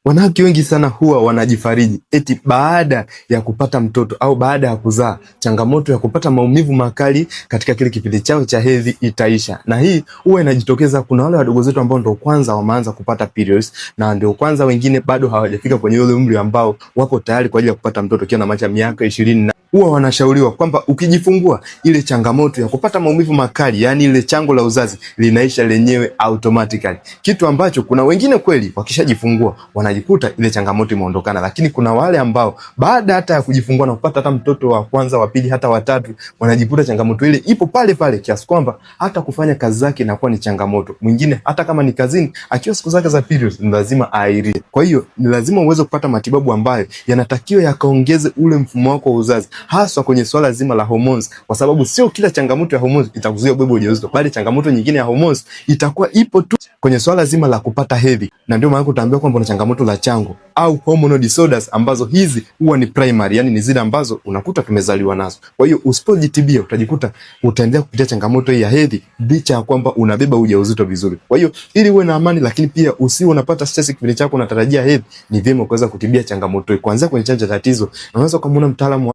Wanawake wengi sana huwa wanajifariji eti baada ya kupata mtoto au baada ya kuzaa, changamoto ya kupata maumivu makali katika kile kipindi chao cha hedhi itaisha. Na hii huwa inajitokeza, kuna wale wadogo zetu ambao ndio kwanza wameanza kupata periods na ndio kwanza wengine bado hawajafika kwenye ule umri ambao wapo tayari kwa ajili ya kupata mtoto, kiwa na maisha miaka 20, na huwa wanashauriwa kwamba ukijifungua ile changamoto ya kupata maumivu makali, yani ile chango la uzazi linaisha lenyewe automatically, kitu ambacho kuna wengine kweli wakishajifungua wanajikuta ile changamoto imeondokana, lakini kuna wale ambao baada hata ya kujifungua na kupata hata mtoto wa kwanza, wa pili, hata watatu, wanajikuta changamoto ile ipo pale pale, kiasi kwamba hata kufanya kazi zake inakuwa ni changamoto. Mwingine hata kama ni kazini, akiwa siku zake za periods ni lazima aahirishe. Kwa hiyo ni lazima uweze kupata matibabu ambayo yanatakiwa yakaongeze ule mfumo wako wa uzazi, haswa kwenye swala zima la hormones, kwa sababu sio kila changamoto ya hormones itakuzuia ubebe ujauzito, bali changamoto nyingine ya hormones itakuwa ipo tu kwenye swala zima la kupata hedhi, na ndio maana utaambiwa kwamba una changamoto la chango au hormonal disorders, ambazo hizi huwa ni primary, yani ni zile ambazo unakuta tumezaliwa nazo. Kwa hiyo usipojitibia utajikuta utaendelea kupitia changamoto hii ya hedhi licha ya kwamba unabeba ujauzito vizuri. Kwa hiyo ili uwe na amani, lakini pia usiwe unapata stress kipindi chako unatarajia hedhi, ni vyema kuweza kutibia changamoto hii kuanzia kwenye chanzo cha tatizo, na unaweza kumuona mtaalamu.